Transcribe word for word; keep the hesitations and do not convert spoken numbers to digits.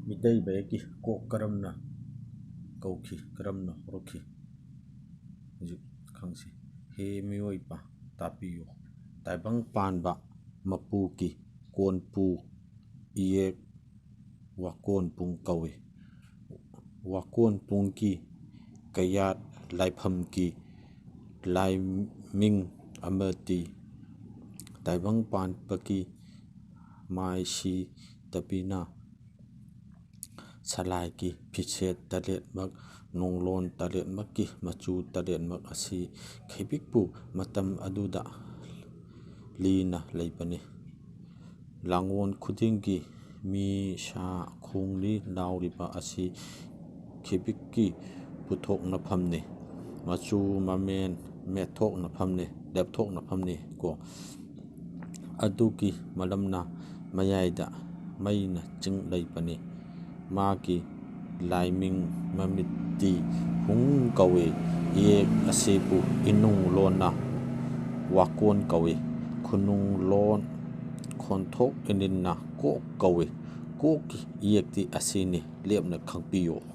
ꯃꯤꯇꯩ ꯃꯌꯦꯛꯀꯤ ꯀꯣꯛ ꯀꯔꯝꯅ ꯀꯧꯈꯤ, ꯀꯔꯝꯅ ꯍꯧꯔꯛꯈꯤ? ꯍꯧꯖꯤꯛ ꯈꯪꯁꯤ꯫ ꯍꯦ ꯃꯤꯑꯣꯏꯕ, ꯇꯥꯕꯤꯌꯨ꯫ ꯇꯥꯏꯕꯪ ꯄꯥꯟꯕ ꯃꯄꯨꯒꯤ ꯀꯣꯟꯄꯨ ꯏꯌꯦꯛ ꯋꯥꯀꯣꯟ ꯄꯨꯡ ꯀꯧꯏ꯫ ꯋꯥꯀꯣꯟ ꯄꯨꯡꯒꯤ ꯀꯌꯥꯠ ꯂꯥꯏꯐꯝꯒꯤ ꯂꯥꯏꯃꯤꯡ ꯑꯃꯗꯤ ꯇꯥꯏꯕꯪ ꯄꯥꯟꯕꯒꯤ ꯃꯥꯏꯁꯤ ꯇꯕꯤꯅ ꯁꯂꯥꯏꯒꯤ ꯐꯤꯁꯦꯠ ꯇꯔꯦꯠꯃꯛ, ꯅꯣꯡꯂꯣꯟ ꯇꯔꯦꯠꯃꯛꯀꯤ ꯃꯆꯨ ꯇꯔꯦꯠꯃꯛ ꯑꯁꯤ ꯈꯩꯕꯤꯛꯄꯨ ꯃꯇꯝ ꯑꯗꯨꯗ ꯂꯤꯅ ꯂꯩꯕꯅꯤ꯫ ꯂꯥꯡꯒꯣꯜ ꯈꯨꯗꯤꯡꯒꯤ ꯃꯤ ꯁꯥ ꯈꯣꯡꯂꯤ ꯂꯥꯎꯔꯤꯕ ꯑꯁꯤ ꯈꯩꯕꯤꯛꯀꯤ ꯄꯨꯊꯣꯛꯅꯐꯝꯅꯤ꯫ ꯃꯆꯨ ꯃꯃꯦꯟ ꯃꯦꯠꯊꯣꯛꯅꯐꯝꯅꯤ, ꯂꯦꯞꯊꯣꯛꯅꯐꯝꯅꯤ ꯀꯣ꯫ ꯑꯗꯨꯒꯤ ꯃꯔꯝꯅ ꯃꯌꯥꯏꯗ ꯃꯩꯅ ꯆꯤꯡ ꯂꯩꯕꯅꯤ꯫ ꯃꯥꯒꯤ ꯂꯥꯏꯃꯤꯡ ꯃꯃꯤꯠꯇꯤ ꯍꯨꯡ ꯀꯧꯏ꯫ ꯏꯌꯦꯛ ꯑꯁꯤꯕꯨ ꯏꯅꯨꯡ ꯂꯣꯟꯅ ꯋꯥꯀꯣꯟ ꯀꯧꯏ꯫ ꯈꯨꯅꯨꯡ ꯂꯣꯟ ꯈꯣꯟꯊꯣꯛ ꯏꯅꯤꯟꯅ ꯀꯣꯛ ꯀꯧꯏ꯫ ꯀꯣꯛꯀꯤ ꯏꯌꯦꯛꯇꯤ ꯑꯁꯤꯅꯤ, ꯂꯦꯞꯅ ꯈꯪꯕꯤꯌꯨ꯫